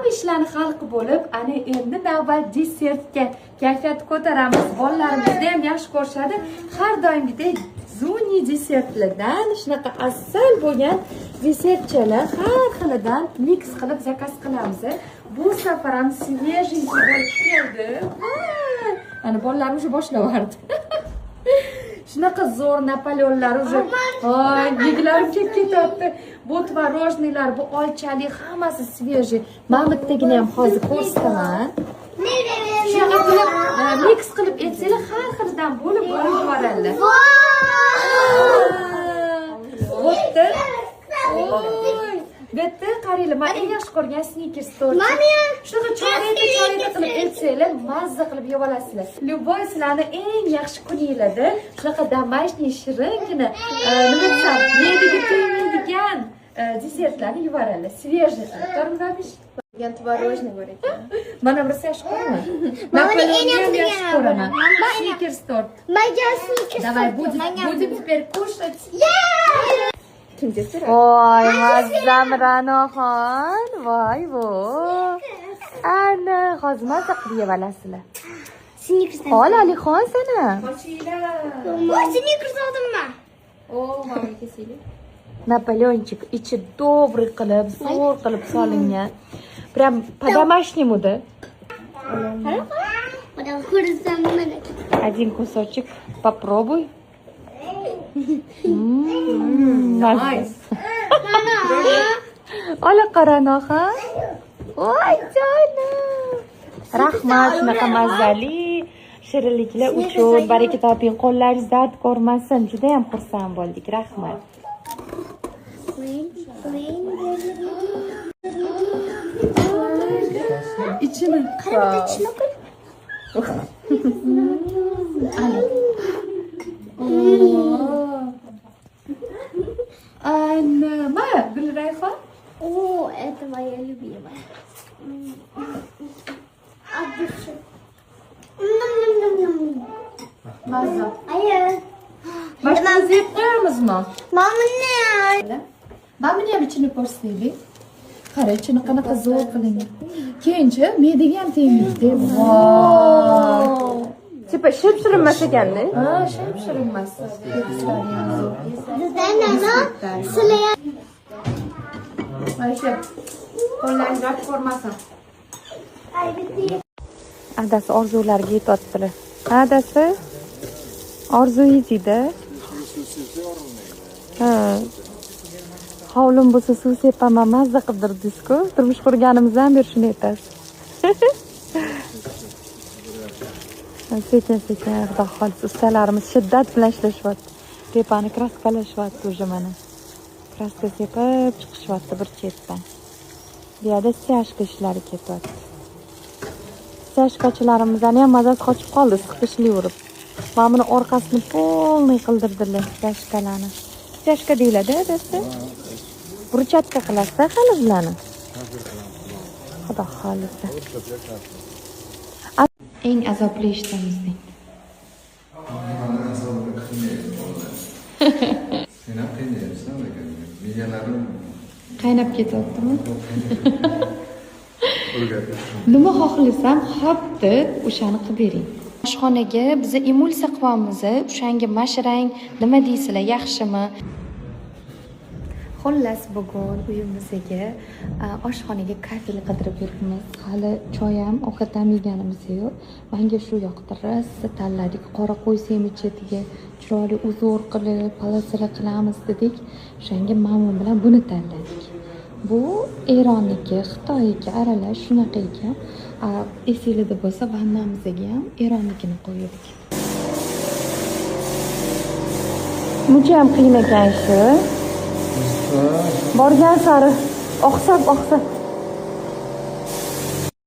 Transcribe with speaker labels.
Speaker 1: Hamma ishlarni hal qilib bo'lib, ana endi navbat desertga. Kayfiyat ko'taramiz. Bolalarimizni ham yaxshi ko'rishadi. Har doimgidek Zuni desertlardan shunaqa asal bo'lgan desertchalar har xilidan mix qilib zakaz qilamiz. Bu safar ham свеженький bo'lib keldi. Voy! Ana bolalarim уже boshlayordi. Shunaqa zo'r Napoleonlar уже. Voy, yeglarim kelib ketyapti. Bu творожный lar, bu olchali, hammasi свежий. Mana bu bittagini ham hozir ko'rsataman. Shunaqa qilib mix qilib etsanglar, har xilidan bo'lib bo'lib yuboradilar. Bo'pti. Oy, bu yerda qaranglar, man eng yaxshi ko'rgan Snickers tort. Shunaqa chorakda chorakda qilib etsanglar, mazza qilib yeb olasizlar. Любой sizlarni eng yaxshi kuninglarda shunaqa домашний shiringina, nima desam, me'daga tegmaydigan desertlarni yuboradilar. Свежий qilib. To'g'rimi, Rabish?
Speaker 2: Degan творожный bor ekan.
Speaker 1: Mana birisi yaxshi ko'raman.
Speaker 3: Mana eng
Speaker 1: Napoleonni ham
Speaker 3: yaxshi
Speaker 1: yaxshi ko'raman. Snickers tort.
Speaker 3: Menga Snickers.
Speaker 1: Давай, будем теперь кушать.
Speaker 2: Kim desert?
Speaker 1: Voy, mazzam, Ra'noxon. Voy, vo. Ana, hozir mazza qilib yeb olasizlar.
Speaker 3: Snickers.
Speaker 1: Ol, Alixon, sana.
Speaker 3: Voy, Snickers oldim men.
Speaker 2: O, mana kesaylik.
Speaker 1: Napoleonchik ichi добрый qilib, zo'r qilib solingan. Прям по-домашнему, да?
Speaker 3: Mana ko'rsam mana.
Speaker 1: Один кусочек попробуй. Mazza. Ola qaranoxon. Voy, jonim. Rahmat shunaqa mazali shirinliklar uchun. Baraka toping, qo'llaringiz dard ko'rmasin. Juda ham xursand bo'ldik. Rahmat.
Speaker 3: Men men
Speaker 1: Ichini.
Speaker 3: Qara, bitta tishini qo'y.
Speaker 1: Ana. Oo. Ana, ma, Gulrayhon.
Speaker 3: О, это моя любимая. От души. Ням-ням-ням-ням.
Speaker 1: Mazza.
Speaker 3: Aya.
Speaker 1: Boshqamizni yeb qo'yamizmi?
Speaker 3: Mama ne?
Speaker 1: Mana buni ham ichini ko'rsataylik. Qara, ichini qanaqa zo'r qilingan. Keyinchi me'daga ham tegmaydi. Voy.
Speaker 2: Типа ship-shirin emas ekanda.
Speaker 1: Ha, shim-shirin emas. Tekislari ham zo'r.
Speaker 3: Nana, sizlar
Speaker 1: Mana shu. Qo'llaringiz dard ko'rmasin. Adasi orzulariga yetyaptilar. Adasi orzu yetdi. Ha. Hovlim bo'lsa, suv sepaman, mazza qildirdingiz-ku. Turmush qurganimizdan beri shuni aytasiz. Sekin sekin, xudo xohlasa, ustalarimiz shiddat bilan ishlashyapti. Tepani kraskalashyapti уже mana. Kraska sepib chiqishyapti bir chetdan. Bu yerda стяжка ishlari ketyapti. Стяжка chilarimizni ham mazasi qochib qoldi, issiqda ishlayverib. Mana buni orqasini полный qildirdilar стяжка larni. Стяжка deyiladi, adasi? Брусчатка qilasizlar hali bularni. Xudo xohlasa. Eng azobli ishlamizning.
Speaker 4: Azobini qilmaydi bolalar. Sen ham qiynayapsan lekin miyalarim
Speaker 1: Qaynab ketyaptimi?
Speaker 4: O'rgatib.
Speaker 1: Nima xohlasam, hop deb o'shani qilib bering. Oshxonaga biza emulsiya qilyapmiz, o'shanga mash rang nima deysizlar, yaxshimi? Xullas, bugun uyimizga oshxonaga kafel qidirib yuribmiz. Hali choy ham, ovqat ham yeganimiz yo'q. Menga shu yoqdi. Rosa tanladik. Qora qo'ysakmi chetiga, chiroyli узор qilib, полоса lar qilamiz dedik. O'shanga mamam bilan buni tanladik. Bu Eronniki, Xitoyniki aralash shunaqa ekan. Esinglarda bo'lsa, vannamizga ham Eronnikini qo'ydik. Muncha ham qiyin ekan shu. Borgan sari oqsab oqsab.